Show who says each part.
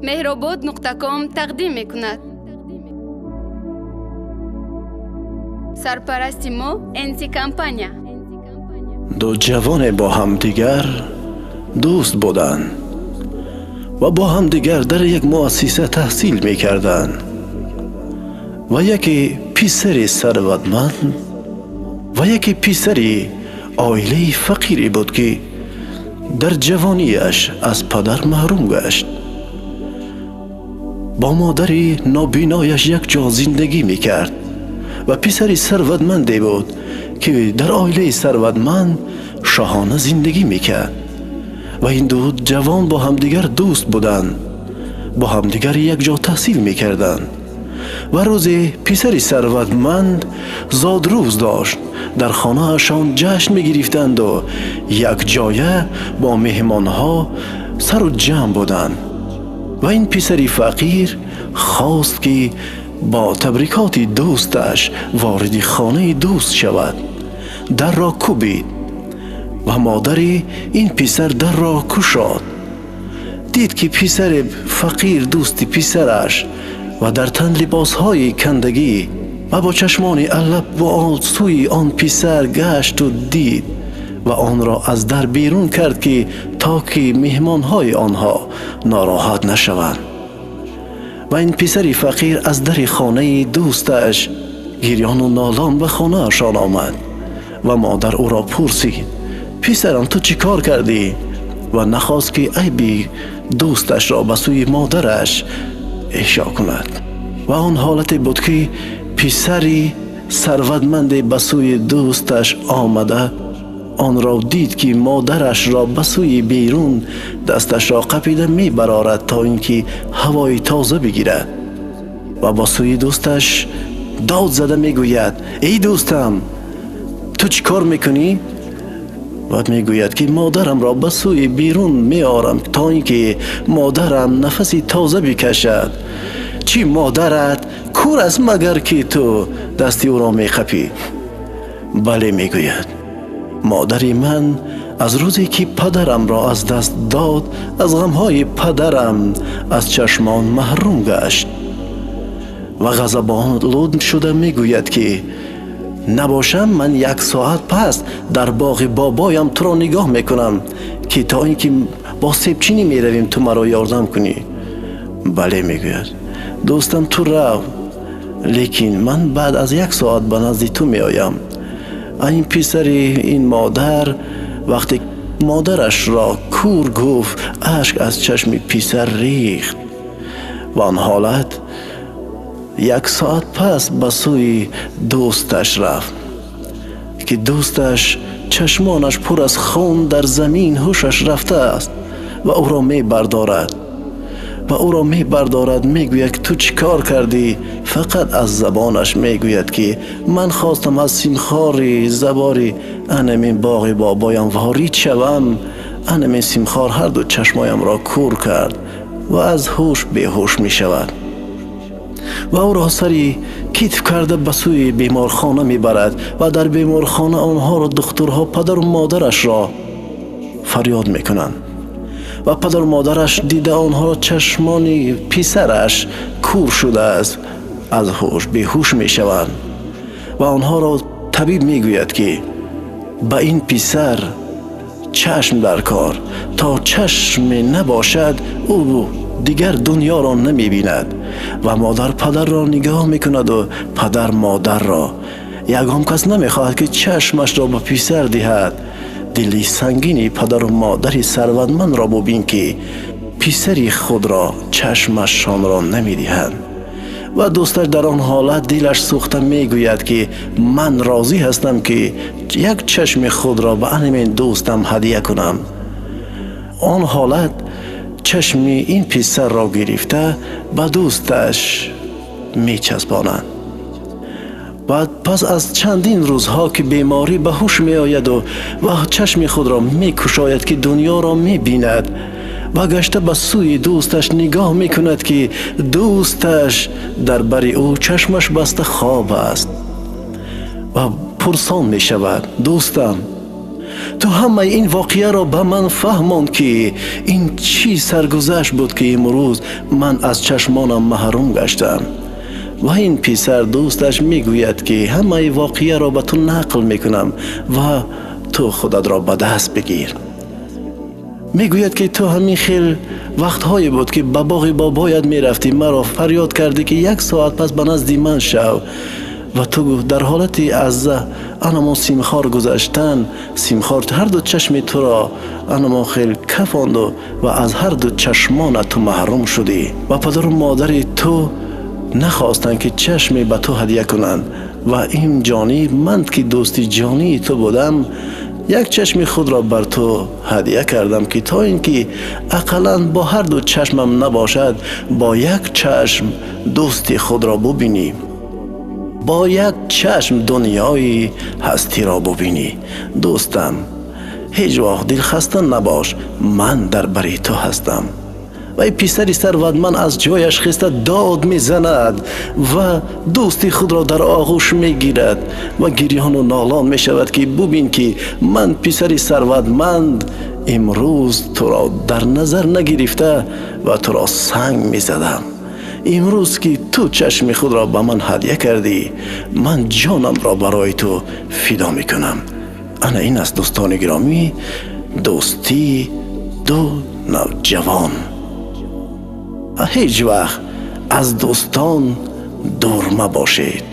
Speaker 1: Меҳробод.ком тақдим мекунад. Сарпарасти мо НС компания.
Speaker 2: Ду ҷавоне бо ҳамдигар дӯст буданд ва бо ҳамдигар дар як муассиса таҳсил мекарданд ва яке писари сарватманд ва яке писари оилаи фақире буд, ки дар ҷавониаш аз падар маҳрум гашт. Бо модари нобинояш якҷо зиндагӣ мекард ва писари сарватманде буд, ки дар оилаи сарватманд шоҳона зиндагӣ мекард. Ва ин ду ҷавон бо ҳамдигар дӯст буданд, бо ҳамдигар якҷо таҳсил мекарданд. Ва рӯзе писари сарватманд зодрӯз дошт. Дар хонаашон ҷашн мегирифтанду якҷоя бо меҳмонҳо сару ҷамъ буданд. Ва ин писари фақир хост, ки бо табрикоти дӯсташ вориди хонаи дӯст шавад. Дарро кӯбид ва модари ин писар дарро кушод. Дид, ки писари фақир дӯсти писараш ва дар тан либосҳои кандагӣ ва бо чашмони аллаб бо сӯи он писар гашту дид ва онро аз дар берун кард, ки то ки меҳмонҳои онҳо нороҳат нашаванд. Ва ин писари фақир аз дари хонаи дӯсташ гирёну нолон ба хонаашон омад ва модар ӯро пурсид: писарам, ту чӣ кор кардӣ? Ва нахост, ки айби дӯсташро ба сӯи модараш эҳшо кунад. Ва он ҳолате буд, ки писари сарватманде ба сӯи дӯсташ омада онро дид, ки модарашро ба сӯи берун дасташро қапида мебарорад, то ин ки ҳавои тоза бигирад. Ва ба сӯи дӯсташ дод зада мегӯяд: эй дӯстам, ту чӣ кор мекунӣ? Ва мегӯяд, ки модарамро ба сӯи берун меорам, то ин ки модарам нафаси тоза бикашад. Чӣ, модарат кур аст магар, ки ту дасти ӯро меқапӣ? Бале, мегӯяд, модари ман аз рӯзе ки падарамро аз даст дод, аз ғамҳои падарам аз чашмон маҳрум гашт. Ва ғазаболуд шуда мегӯяд, ки набошам, ман як соат пас дар боғи бобоям туро нигоҳ мекунам, ки то ин ки бо себчинӣ меравем, ту маро ёрдам кунӣ. Бале, мегӯяд, дӯстам, ту рав, лекин ман баъд аз як соат ба назди ту меоям. Ин писари ин модар вақте модарашро кур гуфт, ашк аз чашми писар рехт. Ва он ҳолат як соат пас ба сӯи дӯсташ рафт, ки дӯсташ чашмонаш пур аз хун дар замин ҳушаш рафтааст ва ӯро мебардорад ва ӯро мебардорад, мегӯяд: ту чӣ кор кардӣ? Фақат аз забонаш мегӯяд, ки ман хостам аз симхори забори анамин боғи бобоям ворид шавам, анамин симхор ҳарду чашмоямро кур кард. Ва аз ҳуш беҳуш мешавад ва ӯро сари китф карда ба сӯи беморхона мебарад. Ва дар беморхона онҳоро духтурҳо падару модарашро фарёд мекунанд ва падару модараш дида онҳоро чашмони писараш кур шудааст, аз ҳуш беҳуш мешаванд. Ва онҳоро табиб мегӯяд, ки ба ин писар чашм дар кор, то чашме набошад, ӯ дигар дунёро намебинад. Ва модар падарро нигоҳ мекунаду падар модарро. Ягон кас намехоҳад, ки чашмашро ба писар диҳад. Дили сангини падару модари сарватмандро бубин, ки писари худро чашмашонро намедиҳанд. Ва дӯсташ дар он ҳолат дилаш сӯхта мегӯяд, ки ман розӣ ҳастам, ки як чашми худро ба анамин дӯстам ҳадия кунам. Он ҳолат чашми ин писарро гирифта ба дӯсташ мечаспонад. Баъд пас аз чандин рӯзҳо, ки беморӣ ба ҳуш меояду ва чашми худро мекушояд, ки дунёро мебинад, ва гашта ба сӯи дӯсташ нигоҳ мекунад, ки дӯсташ дар бари ӯ чашмаш баста хоб аст. Ва пурсон мешавад: дӯстам, Ту ҳамаи ин воқеаро ба ман фаҳмон, ки ин чӣ саргузашт буд, ки имрӯз ман аз чашмонам маҳрум гаштам. Ва ин писар дӯсташ мегӯяд, ки ҳамаи воқеаро ба ту нақл мекунам ва ту худатро ба даст бигир. Мегӯяд, ки ту ҳамин хел вақтҳое буд, ки ба боғи бобоят мерафтӣ, маро фарёд кардӣ, ки як соат пас ба назди ман шав, ва ту дар ҳолати аз анамон симхор гузаштан, симхор ҳарду чашми туро анамон хел кафонду ва аз ҳарду чашмонат ту маҳрум шудӣ, ва падару модари ту нахостанд, ки чашме ба ту ҳадя кунанд. Ва ин ҷониб ман, ки дӯсти ҷонии ту будам, як чашми худро бар ту ҳадя кардам, ки то ин ки ақаллан бо ҳарду чашмам набошад, бо як чашм дӯсти худро бубинӣ, бо як чашм дунёи ҳастиро бубинӣ. Дӯстам, ҳеҷ вақт дилхаста набош, ман дар бари ту ҳастам. Ва писари сарватманд аз ҷояш хеста дод мезанад ва дӯсти худро дар оғӯш мегирад ва гирёну нолон мешавад, ки бубин, ки ман писари сарватманд имрӯз туро дар назар нагирифта ва туро санг мезадам. Имрӯз ки ту чашми худро ба ман ҳадя кардӣ, ман ҷонамро барои ту фидо мекунам. Ана ин аст, дӯстони гиромӣ, дӯстии ду навҷавон. Ҳеҷ вақт аз дӯстон дур мабошед.